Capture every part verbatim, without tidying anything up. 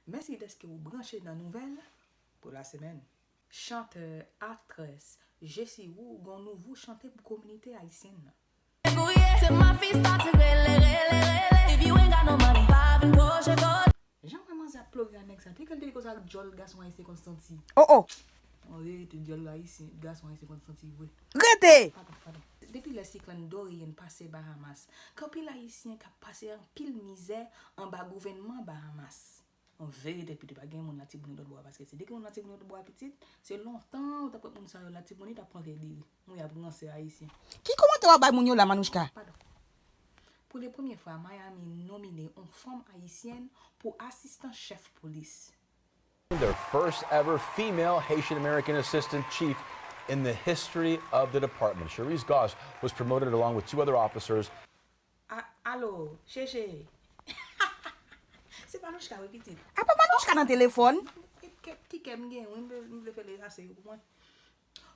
Mèsi dèske ou branche nan nouvèl pou la semèn. Chantè, aktrès Jessie Woo gen yon nouvo chante pou kominote ayisyèn nan. Jan mwen manzè ap plore a nèg sa, te kèl te di konsa ak djòl gason ayisyen konn santi. Oh oh. An verite, djòl ayisyen, gason ayisyen konn santi vre. Rete! Padon, padon. Depi lè siklòn Dorian pase Bahamas, gen anpil ayisyen k ap pase anpil mizè anba gouvènman Bahamas. An verite, pito pa gen moun Latibonit lòtbò a, paske se de gen moun Latibonit lòtbò a pitit, se lontan ou t ap wè moun sa yo Latibonit ap plante diri. Moun y ap ranse ayisyen. Ki kòmantè w ap bay moun yo la, Manouchka? Padon. Pou le premye fwa, Miami nomine yon fanm ayisyèn pou asistan chèf polis. Their first ever female Haitian American assistant chief in the history of the department. Cherise Goss was promoted along with two other officers. A, alo, Cheche. Se Manouchka wi, pitit. Apa Manouchka nan telefòn? Ki kè m gen, wi, m vle fè l efase yo pou mwen.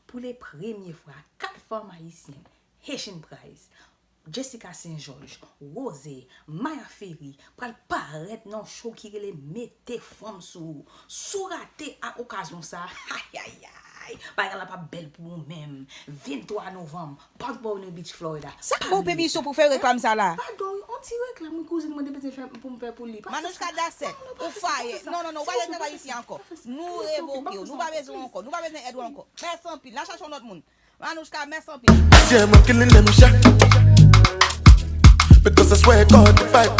Pou le premye fwa, kat fanm ayisyèn, Haitian Prize, Jessica Saint Georges, Rose, Maya Ferry, pral parèt nan yon show ki rele Mete Fanm Sou Ou. Si w rate a okazyon sa, ayayay, bagay la p ap bèl pou ou menm. Venntwa novanm, Palm Beach, Florida. Sa k ba w pèmisyon pou fè reklam sa la? Padon wi, on ti reklam wi kouzin mwen te bezwen fè pou m fè pou li. Manouchka Dasset, ou faye. Non, non, non, ou pa gen travay isi ankò. Nou revoke w, nou pa bezwen w ankò, nou pa bezwen èd ou ankò. Mèsi anpil, n a chache yon lòt moun. Manouchka, mèsi anpil. Yeah, I'm killing them shot. Because I swear God, if I